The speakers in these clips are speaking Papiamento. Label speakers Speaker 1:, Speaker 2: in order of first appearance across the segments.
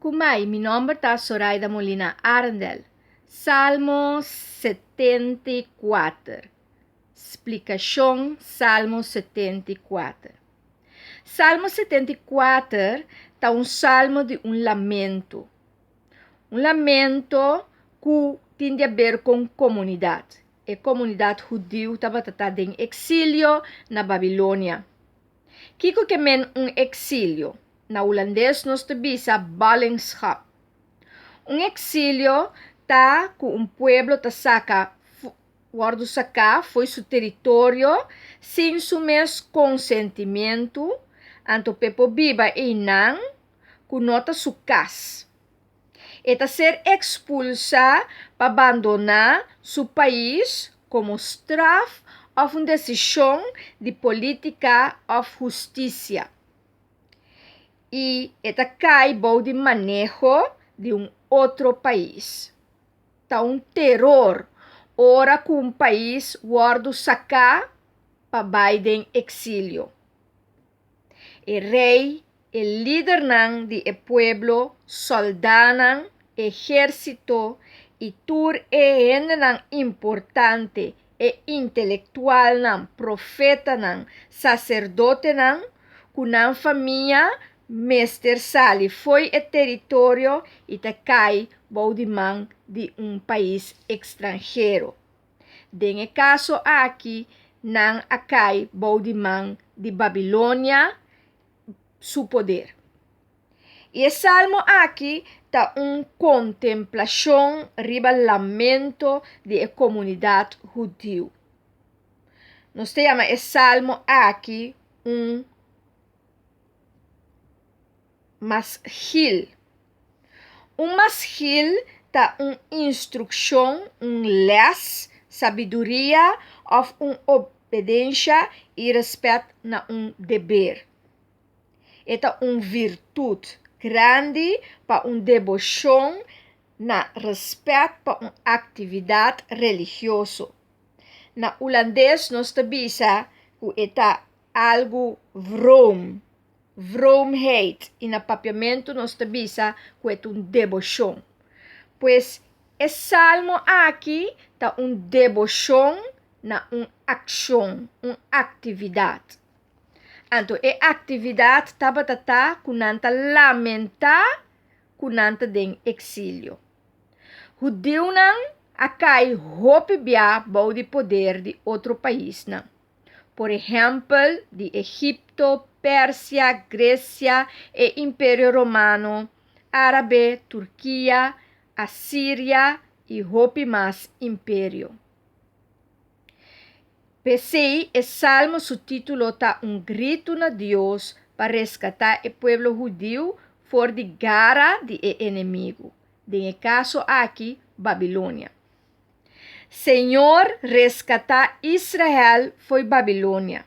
Speaker 1: Kumai, mi nomber ta Soraida Molina Arendel. Salmo 74. Splikashon Salmo 74. Salmo 74 ta un salmo di un lamento. Un lamento ku tin di aber kon komunidat. E komunidat hudiu tabata ta den eksilio na Babilonia. Kiko ke men un eksilio? Na hulandes nos ta bisa ballingschap. Un eksilio ta ku un pueblo ta saka wòrdu saká fo'i su teritorio sin su mes konsentimentu, anto p'e por biba einan ku no ta su kas. E ta ser ekspulsá pa bandoná su pais komo straf òf un desishon di polítika òf hustisia. I e ta kai bou di maneho di un otro pais. Ta un teror ora ku un pais wòrdu saká pa bai den eksilio. E rei, e lidernan di e pueblo, sòldánan, ehérsito i tur e hendenan importante, e intelektualnan, profetanan, saserdotenan, ku nan famia mester sali fo'i e teritorio i ta kai bou di man di un pais ekstranhero. Den e kaso aki nan a kai bou di man di Babilonia su poder. I e salmo aki ta un kontemplashon riba lamento di e komunidat hudiu. Nos ta yama e salmo aki un Masgil. Un masgil ta un instrukshon, un lès, sabiduria òf un obedensha i rèspèt na un deber. E ta un virtut grandi pa un deboshon na rèspèt pa un aktividat religioso. Na ulandes nos ta bisa ku e ta algu vroom. Vroomheid i na papiamentu nos ta bisa ku e ta un deboshon. Pues e salmo aki ta un deboshon na un akshon, un aktividat. Anto e aktividat tabata ta ku nan ta lamentá ku nan ta den eksilio. Hudiunan a kai hopi bia bou di poder di otro paisnan. Por ehèmpel, di Egipto, Persia, Gresia, e Imperio Romano, Árabe, Turkia, Asiria i hopi mas imperio. P'esei, e salmo su título ta un gritu na Dios pa reskatá e pueblo hudiu for di gara di e enemigu, den e kaso aki, Babilonia. Señor reskatá Israel fo'i Babilonia.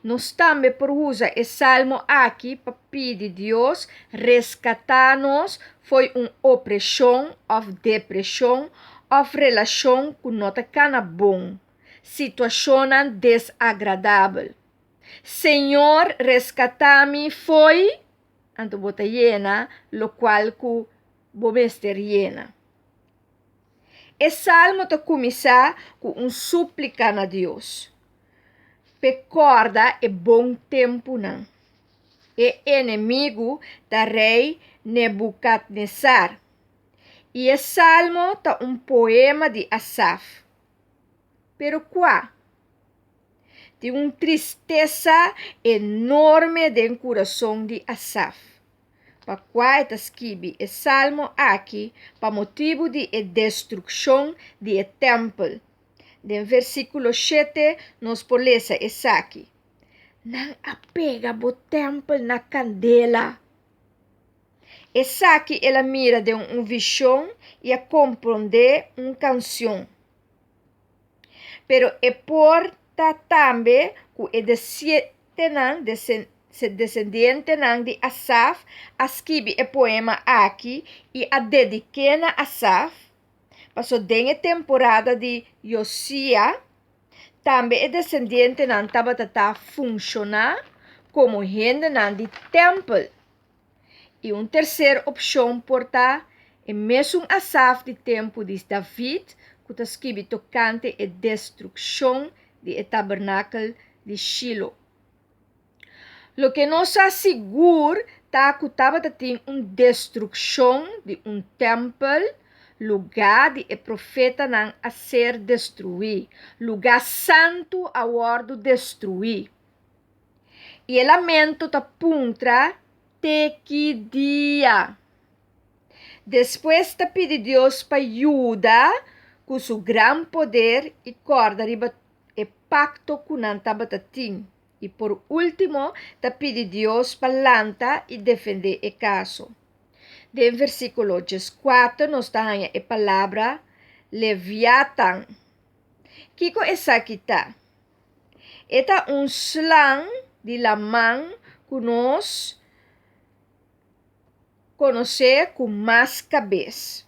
Speaker 1: Nos tambe por usa e salmo aki pa pidi Dios reskatá nos fo'i un opreshon òf depreshon òf relashon ku no ta kana bon, situashonnan desagradabel. Señor reskatá mi fo'i, anto bo ta yena lokual ku bo mester yena. E salmo ta kuminsá ku un súplika na Dios p'e kòrda e bon tempunan. E enemigu ta Rei Nebukadnesar, i e salmo ta un poema di Asaf. Pero kua? Tin un tristesa enorme den kurason di Asaf. pa kua e ta skibi e salmo aki pa motibu di e destrukshon di e tèmpel. Den versíkulo shete nos por lesa esaki, Nan a pega bo tèmpel na kandela. Esaki el a mira den un vishon i a komprondé un kansion. Pero e por ta tambe ku e Tenan, desendientenan di Asaf, a skibi e poema aki i a dedik'é na Asaf, paso den e temporada di Yosia, tambe e desendientenan tabata ta funshoná komo hendenan di tèmpel. I un terser opshon por ta e mesun Asaf di tempu di David ku ta skibi tokante e destrukshon di e tabernakel di Shilo. Loke nos sa sigur ta ku tabata tin un destrukshon di un tèmpel, lugá di e profetanan a ser destruí, lugá santu a wòrdu destruí. I e lamento ta puntra te ki dia. Despues ta pidi Dios pa yuda ku su gran poder i kòrda riba e pakto ku nan tabata tin. I por último ta pidi Dios pa lanta i defendé e kaso. Den versíkulo 14 nos ta haña e palabra Leviatan. Kiko esaki ta? E ta un slang di laman ku nos konosé ku mas kabes.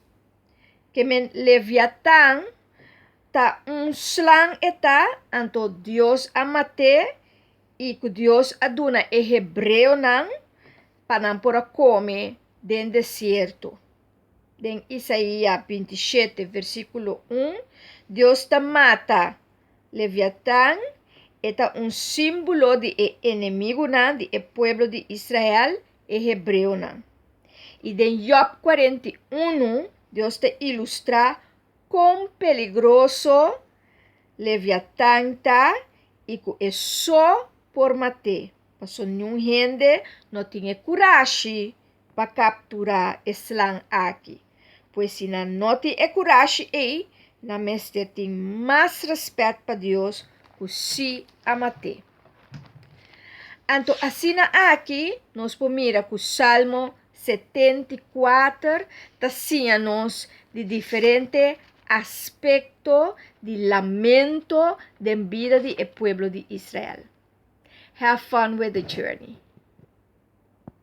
Speaker 1: Ke men Leviatan ta un slang e ta, anto Dios a mat'é i ku Dios a duna e hebreonan pa nan por a kome den desierto. Den Isaías 27 versíkulo 1, Dios ta mata Leviatan, e ta un símbolo di e enemigunan di e pueblo di Israel, e hebreonan. I den Job 41, Dios ta ilustrá kon peligroso Leviatan ta i ku e so por mat'é, pasobra niun hende no tin e kurashi pa kapturá e slang aki. Pues si nan no tin e kurashi ei, nan mester tin mas rèspèt pa Dios ku sí a mat'é. Anto asina aki nos por mira ku Salmo 74 ta siña nos di diferente aspekto di lamento den bida di e pueblo di Israel. Have fun with the journey.